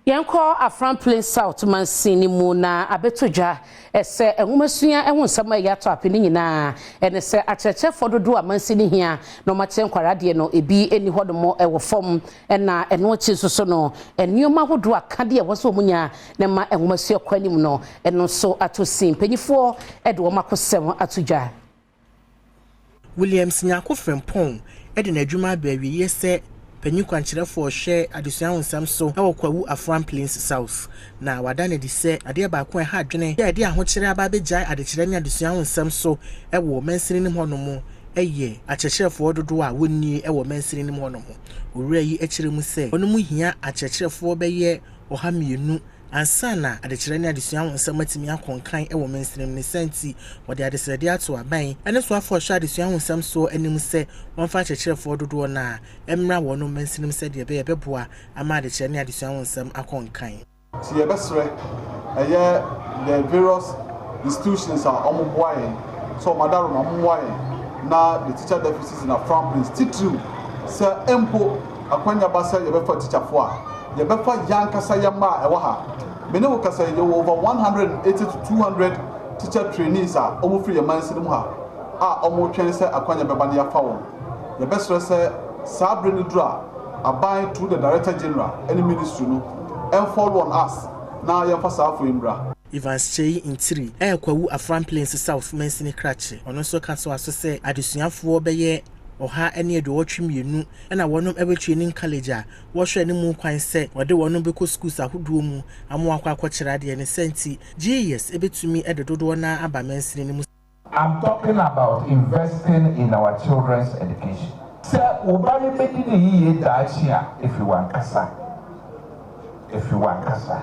Yɛnkɔ Afram Plains South mansin no mu na abɛto dwa sɛ nwomasua ho nsɛm a ɛyɛ atɔ ape no nyinaa ne sɛ akyerɛkyerɛfoɔ dodoɔ a mansin no hia na wɔakyerɛ nkwadaa adeɛ no ebi nni hɔnom wɔ fam na ɛno akyi nso so no nneɛma ahodoɔ akadeɛ a ɛwɔ sɛ wɔn nya na ɛma nwomasua kɔ anim no ɛno nso ato sin. Mpanimfoɔ de wɔn akosɛm ato dwa. Williams Nyarko Frimpong de n'adwuma aba awieeɛ sɛ panyin kwankyerɛfoɔ ɔhwɛ adesua ho nsɛm so wɔ Kwawu Afram Plains South. Na wada no adi sɛ adeɛ baako a ɛha adwene a ɛde ahokyerɛ aba abɛgyae adekyerɛ ne adesua ho nsɛm so wɔ mansini no mu hɔnom yɛ akyerɛkyerɛfoɔ dodoɔ a wɔnnie wɔ mansini no mu hɔnom. Owura yi kyerɛ mu sɛ wɔn hia akyerɛkyerɛfoɔ bɛyɛ 200 ansa na adekyerɛ ne adesua ho nsɛm atumi akɔ nkan wɔ mansini mu. Ne saa nti, wɔde adesrɛdeɛ ato aban ne soafoɔ ɔhwɛ adesua ho nsɛm soɔ anim sɛ wɔmfa akyerɛkyerɛfoɔ dodoɔ no a mmra wɔn mansini mu sɛdeɛ ɛbɛyɛ bɛboa ama adekyerɛ ne adesua ho nsɛm akɔ nkan. Nti yɛbɛsrɛ ɛyɛ the various institutions a wɔboa yɛn sɛ wɔn adaroma wɔmmoa yɛn na the teacher deficit in Afram Plains, titiriw sɛ mpo akwanya ba sɛ yɛbɛfa teacherfoɔ a, yɛbɛfa yɛn ankasa yɛn mma a ɛwɔ ha. Me ne wo kasa yi, yɛwɔ over 180 to 200 teacher trainees a wɔfiri yɛn mansini mu ha a wɔretwɛn sɛ akwanya bɛba no yɛafa wɔn. Yɛbɛsrɛ sɛ saa abere no duru a, aban through the Director General ne ministry no ɛnfall on us na yɛmfa saa afɔ yi mbra. Evans Kyei Ntiri ɛyɛ Kwawu Afram Plains South mansini krakye. Ɔno nso ka so aso sɛ adesuafoɔ bɛyɛ 182 ɛna wɔnom ɛwɔ training college a wɔhwɛ ne mu kwan sɛ wɔde wɔnom bɛkɔ schools ahodoɔ mu ama wakɔ akɔkyerɛ adeɛ. Ne sɛ nti GES ebɛtumi ɛde dodoɔ naa aba mansini no mu. I'm talking about investing in our children's education. Sɛ wo ba no bɛdi ne yie daakye a, ɛfiri wankasa. Ɛfiri wankasa.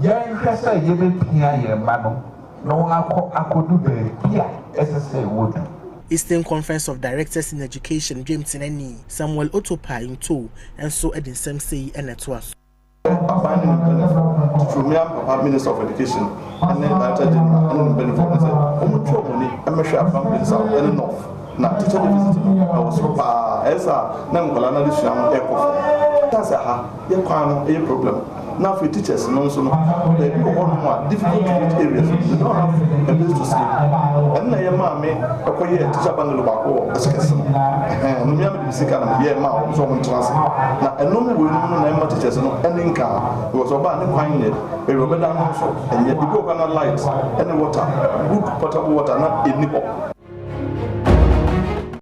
Yɛnhwɛ sɛ yɛbɛpia yɛn mma no na wɔn akɔ akɔdu baabi a ɛsɛ sɛ wɔdu. Eastern Conference of Directors in Education dwamtenani Samuel Otopa Nto nso de nsɛm sei na ɛtoa so. Aban ne ne mpanimfoɔ, titiri mmea papa Minister of Education ne Director General ne ne mpanimfoɔ no sɛ wɔn twa wɔn ani mmɛhwɛ Afram Plains South ne North na teacher deficit no ɛwɔ soro paa. Ɛyɛ sɛ na nkwadaa no adesua no ɛkɔ fam tan sɛ ha yɛ kwan no ɛyɛ problem, na afei teachers no nso no baabi wɔ hɔnom a difficult to reach areas, they don't have a place to sleep. Ɛno na ɛyɛ maame ɛkɔyɛ teacher bungalow baako wɔ ɛsokɛse no ɛhɛn no mmea mede sika na meyɛ maa wɔn nso wɔn ntena ase, na ɛno ne wɔ enum no na ɛma teachers no ɛne nka because ɔbaa ne kwan nyɛ baabi ɔbɛda no nso ɛnyɛ ebi wɔ kwan na light ɛne water, good potable water, na ɛni hɔ.